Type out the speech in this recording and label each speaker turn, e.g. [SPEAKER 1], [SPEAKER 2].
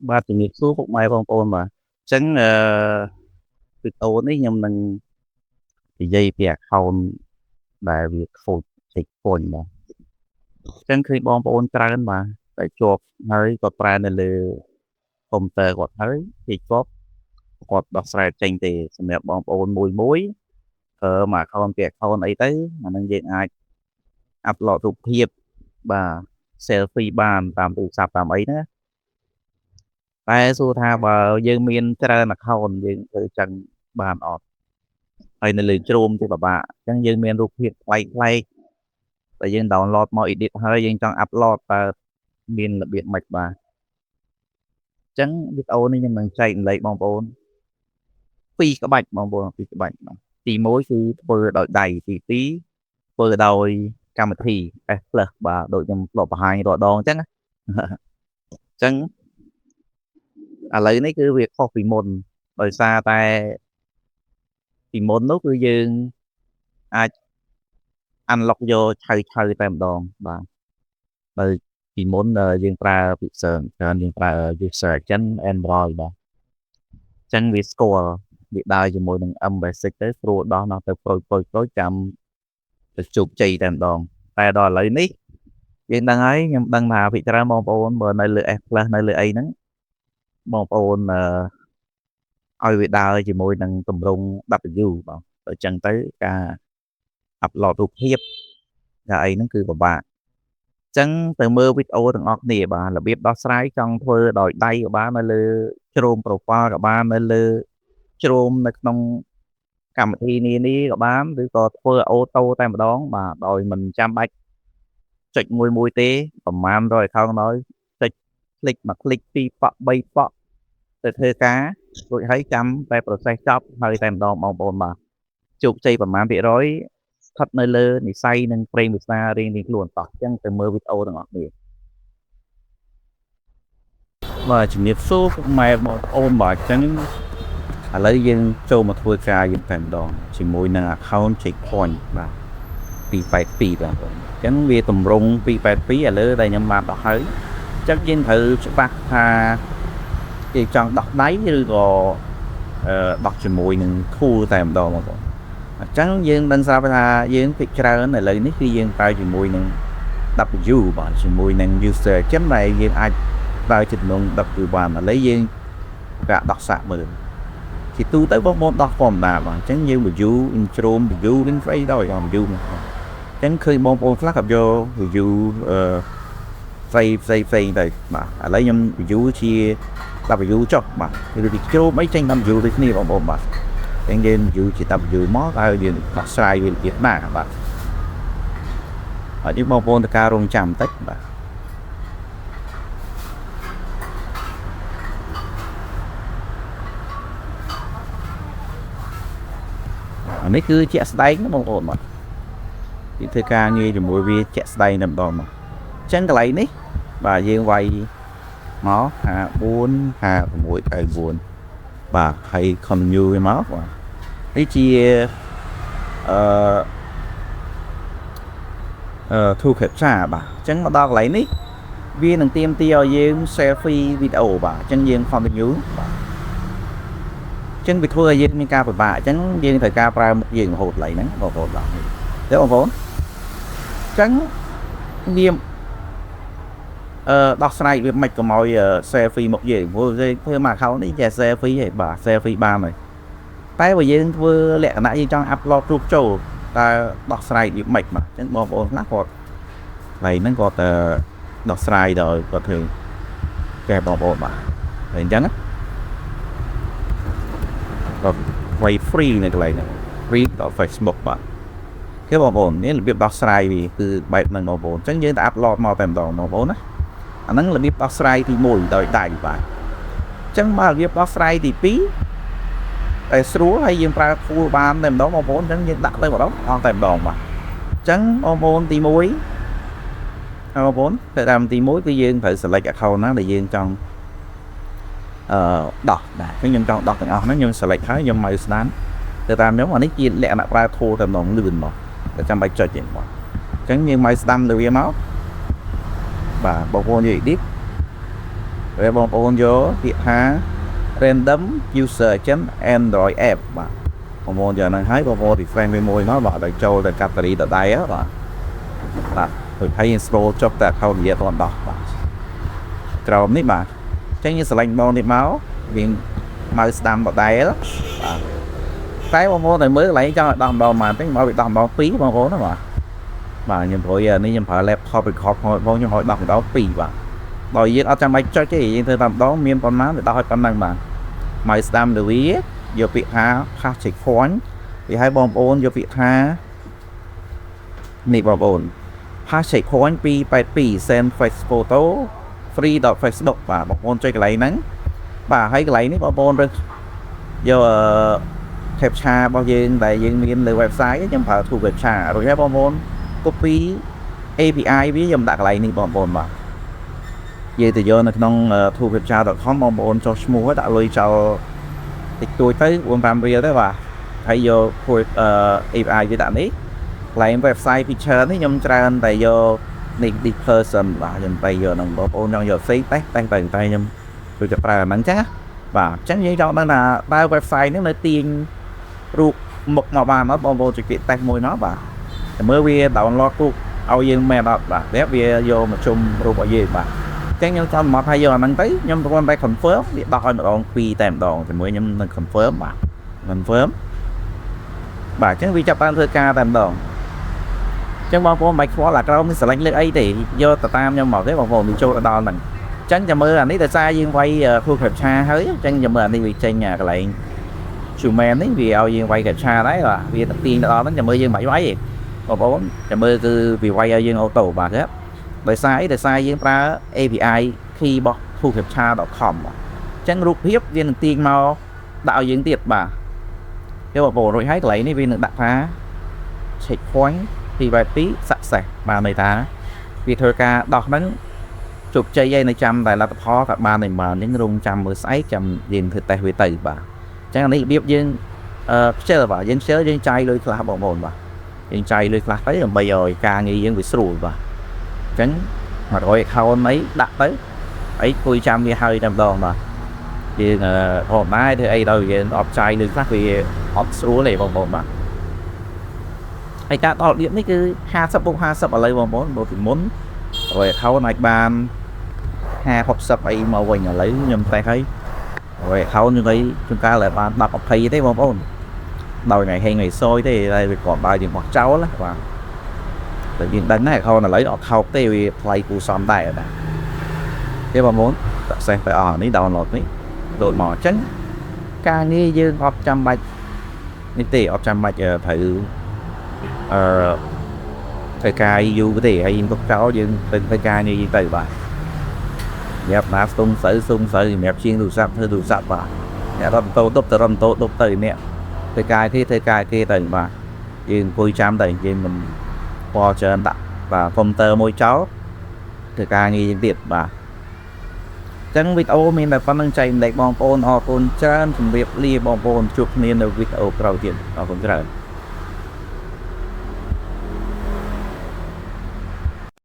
[SPEAKER 1] បាទជំរាបសួរពុកម៉ែបងប្អូនបាទអញ្ចឹងអឺវីដេអូនេះខ្ញុំនឹងនិយាយពី account ដែលវាខូច check point បាទអញ្ចឹងឃើញបងប្អូនច្រើនបាទតែជាប់ហើយគាត់ប្រើនៅលើកុំព្យូទ័រគាត់ហើយគេជាប់គាត់ដោះស្រាយចេញទេសម្រាប់បងប្អូនមួយមួយប្រើមួយ account ពីរ account អីទៅអានឹងយើងអាច upload រូបភាពបាទ selfie បានតាមទូរស័ព្ទតាមអីណាតែសួរថាបើយើងមានច្រើន account យើងធ្វើចឹងបានអត់ហើយនៅលើ Chrome ទេពិបាកអញ្ចឹងយើងមានរូបភាពប្លែកប្លែកតែយើង download មក edit ហើយយើងចង់ upload តើមានរបៀបម៉េចបាទអញ្ចឹងវីដេអូនេះខ្ញុំនឹងចែករំលែកបងប្អូនពីរក្បាច់បងប្អូនពីរក្បាច់បាទទី1គឺធ្វើដោយដៃទី2ធ្វើដោយកម្មវិធី S+ បាទដូចខ្ញុំធ្លាប់បង្ហាញរាល់ដងអញ្ចឹងអញ្ចឹងឥឡូវនេះគឺវាខុសពីមុនដោយសារតែពីមុននោះគឺយើងអាច unlock យកឆៅឆៅតែម្ដងបាទបើពីមុនយើងប្រើពិសេសច្រើនយើងប្រើ user agent Android បាទអញ្ចឹងវាស្គាល់វាដើរជាមួយនឹង M basic ទៅស្រួលដោះនោះទៅប្រូចប្រូចប្រូចចាំទៅជោគជ័យតែម្ដងតែដល់ឥឡូវនេះយើងដឹងហើយខ្ញុំដឹងថាពិច្រើនបងប្អូនបើនៅលើ S+ នៅលើអីហ្នឹងបងប្អូនអឺឲ្យវាដើរជាមួយនឹងទម្រង់ W បាទអញ្ចឹងទៅការ upload រូបភាពតែអីហ្នឹងគឺពិបាកអញ្ចឹងទៅមើលវីដេអូទាំងអស់គ្នាបាទរបៀបដោះស្រាយចង់ធ្វើដោយដៃក៏បាននៅលើ Chrome profile ក៏បាននៅលើ Chrome នៅក្នុងកម្មវិធីនានាក៏បានឬក៏ធ្វើ auto តែម្ដងបាទដោយមិនចាំបាច់ចុចមួយមួយទេប្រហែល100 account ដល់ចុច click មួយ click 2ប៉ក់3ប៉ក់ទៅធ្វើការរួចហើយចាំតែ process ចប់ហើយតែម្ដងបងប្អូនបាទជោគជ័យប្រមាណភាគរយស្ថិតនៅលើនិស័យនិងព្រេងវាសនារៀងៗខ្លួនតោះអញ្ចឹងទៅមើលវីដេអូទាំងអស់គ្នាបាទជំរាបសួរពុកម៉ែបងប្អូនបាទអញ្ចឹងឥឡូវយើងចូលមកធ្វើការយើងតែម្ដងជាមួយនឹង account checkpoint បាទ282បងប្អូនអញ្ចឹងវាតម្រង់282ឥឡូវដែលខ្ញុំបានដោះហើយអញ្ចឹងយើងត្រូវច្បាស់ថាគេចង់ដោះដៃឬក៏ដោះជាមួយនឹង tool តែម្ដងបងប្អូនអញ្ចឹងយើងដឹងស្រាប់ថាយើងភាគច្រើនឥឡូវនេះគឺយើងប្រើជាមួយនឹង W បាទជាមួយនឹង user អញ្ចឹងដែលយើងអាចប្រើចំណង W បានឥឡូវយើងកាក់ដោះសាកមើលជាទូទៅបងប្អូនដោះធម្មតាបាទអញ្ចឹងយើង view in Chrome view នឹងស្អីដល់ view អញ្ចឹងឃើញបងប្អូនខ្លះក៏យក view អឺផ្សេងផ្សេងផ្សេងទៅបាទឥឡូវខ្ញុំ view ជា W ចុះបាទឬពី Chrome អីចេញ W ដូចគ្នាបងប្អូនបាទអញ្ចឹងយើង view ជា W មកហើយយើងដោះស្រាយវាទៀតណាបាទហើយនេះបងប្អូនត្រូវការរងចាំបន្តិចបាទអានេះគឺជាក់ស្ដែងបងប្អូនបាទទីធ្វើការងារជាមួយវាជាក់ស្ដែងតែម្ដងមកអញ្ចឹងកន្លែងនេះបាទយើងវាយមក54 56 94បាទហើយ continue វាមកបាទនេះជាអឺអឺ to captcha បាទអញ្ចឹងមកដល់កន្លែងនេះវានឹងទាមទារឲ្យយើង selfie វីដេអូបាទអញ្ចឹងយើង continue បាទអញ្ចឹងវាធ្វើឲ្យយើងមានការពិបាកអញ្ចឹងយើងត្រូវការប្រើមុខយើងរហូតកន្លែងហ្នឹងបងប្អូនបាទទេបងប្អូនអញ្ចឹងវាអឺដោះស្រាយវាមិនកុំឲ្យ selfie មុខយើងព្រោះធ្វើមក account នេះចេះ selfie ឯងបាទ selfie បានហើយតែបើយើងធ្វើលក្ខណៈយើងចង់ upload រូបចូលតើដោះស្រាយវាមិនបាទអញ្ចឹងបងប្អូនខ្លះគាត់កន្លែងហ្នឹងគាត់ដោះស្រាយដោយគាត់ធ្វើកែបងប្អូនបាទហើយអញ្ចឹងគាត់វាយ free នៅកន្លែងហ្នឹង free.facebook បាទគេបងប្អូននេះរបៀបដោះស្រាយវាគឺបែបហ្នឹងបងប្អូនអញ្ចឹងយើងទៅ upload មកតែម្ដងបងប្អូនណាអាហ្នឹងរបៀបដោះស្រាយទី1ដោយដៃបាទអញ្ចឹងមករបៀបដោះស្រាយទី2តែស្រួលហើយយើងប្រើ tool បានតែម្ដងបងប្អូនអញ្ចឹងយើងដាក់ទៅម្ដងអស់តែម្ដងបាទអញ្ចឹងបងប្អូនទី1បងប្អូនទៅតាមទី1គឺយើងត្រូវ select account ណាដែលយើងចង់អឺដោះបាទអញ្ចឹងខ្ញុំចង់ដោះទាំងអស់ហ្នឹងខ្ញុំ select ហើយខ្ញុំមកស្ដានទៅតាមខ្ញុំអានេះជាលក្ខណៈប្រើ tool តែម្ដងលឿនមកតែចាំបាច់ចុចទេបាទអញ្ចឹងយើងមកស្ដាំលើវាមកបាទបងប្អូនយក edit ហើយបងប្អូនយកពាក្យថា random user agent Android app បាទបងប្អូនយកហ្នឹងហើយបងប្អូន refresh វាមួយមកបាទដល់ចូលទៅ category ដដែលបាទបាទដូចហើយយើង scroll ចុះតែ account និយាយអត់ដោះបាទក្រោមនេះបាទអញ្ចឹងយើង select ម្ដងនេះមកវា mouse ស្ដាំដដែលបាទតែបងប្អូនតែមើលកន្លែងចង់ឲ្យដោះម្ដងមកទេមកវាដោះម្ដងពីរបងប្អូនណាបាទបាទខ្ញុំព្រួយនេះខ្ញុំប្រើ laptop record ផងខ្ញុំឲ្យដោះម្ដងពីរបាទដោយយើងអត់ចាំបាច់ចុចទេយើងធ្វើតែម្ដងមានប៉ុន្មានវាដោះឲ្យប៉ុណ្ណឹងបាទមកស្ដាំទៅវាយកពាក្យថា paste checkpoint វាឲ្យបងប្អូនយកពាក្យថានេះបងប្អូន paste checkpoint 282 send face photo free.facebook បាទបងប្អូនចុចកន្លែងហ្នឹងបាទហើយកន្លែងនេះបងប្អូនរើសយកអឺ captcha របស់យើងដែលយើងមានលើ website ខ្ញុំប្រើ 2Captcha រួចហើយបងប្អូន copy API វាខ្ញុំដាក់កន្លែងនេះបងប្អូនបាទយើងទៅយកនៅក្នុង 2captcha.com បងប្អូនចុះឈ្មោះដាក់លុយចោលតិចតួចទៅ4 5រៀលទៅបាទហើយយក API វាដាក់នេះកន្លែង website feature នេះខ្ញុំច្រើនតែយកនេះ this person បាទខ្ញុំទៅយកហ្នឹងបងប្អូនចង់យកផ្សេងតេស្តតែតែខ្ញុំជួយតែប្រើអាហ្នឹងចាបាទអញ្ចឹងយើងចង់ដឹងថាតើ website ហ្នឹងនៅទាញរូបមុខមកបានអត់បងប្អូនចុចពាក្យតេស្តមួយមកបាទតែមើលវា download រូបឲ្យយើងមែនអត់បាទវាយកមកជុំរូបឲ្យយើងបាទអញ្ចឹងខ្ញុំចង់មកថាយកអាហ្នឹងទៅខ្ញុំគ្រាន់តែ confirm វាដោះឲ្យម្ដងពីរតែម្ដងជាមួយខ្ញុំនឹង confirm បាទ confirm បាទអញ្ចឹងវាចាប់បានធ្វើការតែម្ដងអញ្ចឹងបងប្អូនមិនខ្វល់អាក្រោមនេះស្រឡាញ់លើកអីទេយកទៅតាមខ្ញុំមកទេបងប្អូនវាចូលទៅដល់ហ្នឹងអញ្ចឹងចាំមើលអានេះដោយសារយើងវាយ 2Captcha ហើយអញ្ចឹងចាំមើលអានេះវាចេញកន្លែង human នេះវាឲ្យយើងវាយ captcha ដែរបាទវាទៅទាញទៅដល់ហ្នឹងចាំមើលយើងមិនវាយទេបងប្អូនចាំមើលគឺវាវាយឲ្យយើង auto បាទទេដោយសារអីដោយសារយើងប្រើ API key របស់ 2captcha.com បាទអញ្ចឹងរូបភាពវានឹងទាញមកដាក់ឲ្យយើងទៀតបាទយកបងប្អូនរួចហើយកន្លែងនេះវានឹងដាក់ថា checkpoint 282 success បាទន័យថាវាធ្វើការដោះហ្នឹងជោគជ័យហើយនៅចាំតែលទ្ធផលថាបានតែបានអញ្ចឹងរងចាំមើលស្អែកចាំយើងធ្វើតេស្តវាទៅបាទអញ្ចឹងអានេះរបៀបយើងអឺខ្ជិលបាទយើងខ្ជិលយើងចាយលុយខ្លះបងប្អូនបាទយើងចាយលុយខ្លះទៅដើម្បីឲ្យការងារយើងវាស្រួលបាទអញ្ចឹង100 account អីដាក់ទៅអីគួយចាំវាហើយតែម្ដងបាទយើងធម្មតាធ្វើអីដល់យើងអត់ចាយលុយខ្លះវាអត់ស្រួលទេបងប្អូនបាទហើយការដល់របៀបនេះគឺ50បូក50ឥឡូវបងប្អូនបើពីមុន100 account អាចបាន50 60អីមកវិញឥឡូវខ្ញុំតេស្តហើយ100 account ខ្ញុំអីជួនកាលតែបាន10 20ទេបងប្អូនដោយថ្ងៃហេងថ្ងៃសយទេតែវាគ្រាន់បើយើងបោះចោលណាបាទតែយើងដឹងដែរ account ឥឡូវអត់ថោកទេវាថ្លៃគួរសមដែរបាទទេបងប្អូន success ទៅអស់នេះ download នេះលោតមកអញ្ចឹងការងារយើងអត់ចាំបាច់នេះទេអត់ចាំបាច់ត្រូវអឺធ្វើការយូរទេហើយយើងទុកចោលយើងទៅធ្វើការងារយើងទៅបាទសម្រាប់ណាស្ទុំស្រូវស្ទុំស្រូវសម្រាប់ជាងទូរស័ព្ទធ្វើទូរស័ព្ទបាទអ្នករត់ម៉ូតូដប់ទៅរត់ម៉ូតូដប់ទៅអ្នកធ្វើការគេធ្វើការគេទៅបាទយើងអង្គុយចាំទៅយើងមិនពណ៌ច្រើនដាក់បាទកុំព្យូទ័រមួយចោលធ្វើការងារយើងទៀតបាទចឹងវីដេអូមានតែប៉ុណ្្នឹងចែកម្លែកបងប្អូនអរគុណច្រើនជម្រាបលាបងប្អូនជួបគ្នានៅវីដេអូក្រោយទៀតអរគុណច្រើន។